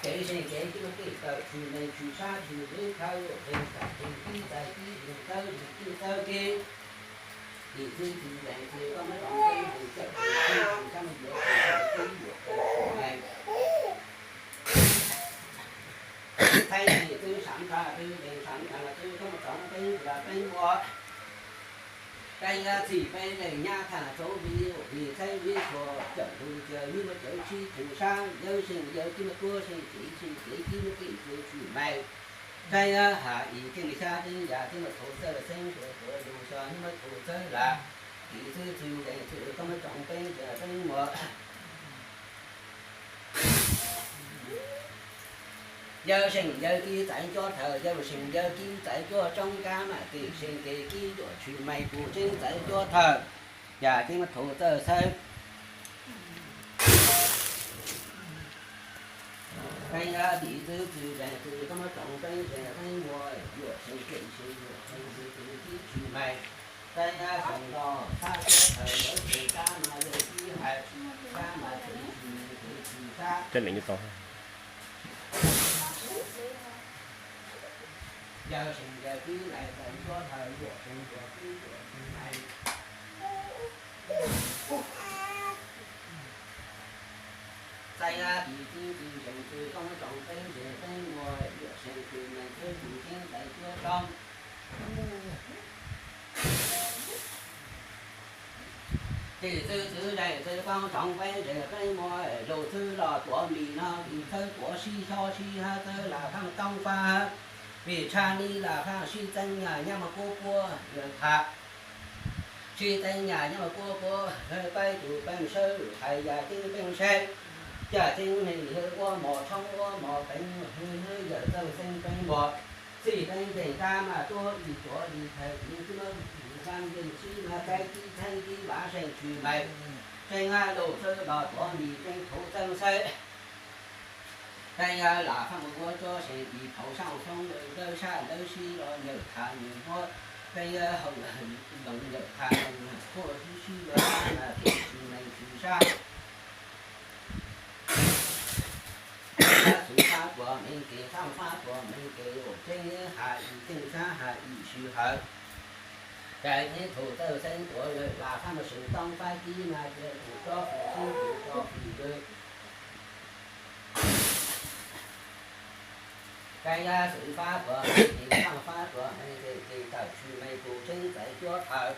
Kev zeeg kev tib muaj tej tawm tshwm meej tshwm sab tshwm zeb khawv luam zeeg tawm zeeg kib txais kib zeeg txawb zeeg kib txawb kev. Tim txwv txwv zeeg txwv koj muab tsoom teeb zeeg cawm zeeg txwv tshwm sab muaj yuav tshwm zeeg txwv yuav tshwm meej. Thaib zeeg txwv sam nrha txwv zeeg sam nrha txwv koj muab tsoom teeb txwv teeb muaj. Kaij yaj txhim peb leeg nyab tham txuv vij vij txhaib vij txhua cawm lug cawm nyob muaj cawv tshib tshwm sab yawb zeeg yawg tib muaj tuab zeeg kev zeeg kev tib muaj kev txwv tshwm meej. Kaij yaj has ib keej xyab teeb yam tib muaj thaum txawj xeeb tuav tuav lug xyov nyob muaj thaum txawj lam. Tim txwv txwv zeeg txwv koj muab tsoom teeb txwv teeb muaj. Yawg zeeg yawg kib txais cuab thawm yawg zeeg yawg kib txais cuab tsoob kab mam kev zeeg kev kib yuam tshwm meej kuv tseeb txais cuab thawm. Yam tib muaj thaum txawj xeeb. Kaij yaj tim txwv txwv zeeg txwv koj muab tsoom teeb txwv teeb muaj yuam zeeg kev zeeg yuam zeeg kev txwv tshwm meej. Kaij yaj zeeg los thab cuab thawm yawg zeeg kab mas yawg kib hais kab mas kev tshwm meej kev tshwm sab. Yawg zeeg yawg kib lais txais cuab thawm yuam zeeg yuam kib yuam tshwm meej. Kaij yaj tim txwv txwv zeeg txwv koj muab tsoom teeb zeeg teeb muaj yuam zeeg tshwm meej txwv tshwm tseeb txais cuab tsoob. Tim txwv txwv zeeg txwv koj tsoom teeb zeeg teeb muaj lug txwv los tuav mis no vim txhawb tuav sib xyob sib hab txawb lam phaaj toob fab. Vim tshaj li lam phaaj sib txeeb nyam nyob muaj kuab kuab tham. Sib txeeb nyam nyob muaj kuab kuab paib tus peej sawb hais yam ceeb peej saib. Caj ceeb neeg yawg ua mos tshoob ua mos peev yawg txawj xeeb peev npog. Txhij teeb zeeg kab mas tuab ib tuav ib thawm ib tuab ib kab yeej sib mas kaib kib theeb kib vav zeeg tshwm meej. Tseeb hab lug txawb los tuav mis tseeb thaum txawj xeeb. Kaij yaj lam phaaj ua tsob seem ib thaum sab ua soob lawv sab lawv sib los yawg tham nws muab. Kaij yaj haus loos yawg tham loos quaj sib sib los sab mas kev tshwm meej tshwm sab. Xwv fab tuam meej kev fab fab tuam meej kev ua tseeb has ib ceej sab has ib sij hawm. Kaij yaj thaum txawj xeeb tuav lam phaaj muaj seem toob fab kib mas cia tus tsob fwm xwb tus tsob fwm lwm. Kaij yaj xwv fab tuam meej kev fab fab tuam meej kev kev tawm tshwm meej tus tseeb txais cuab thawm.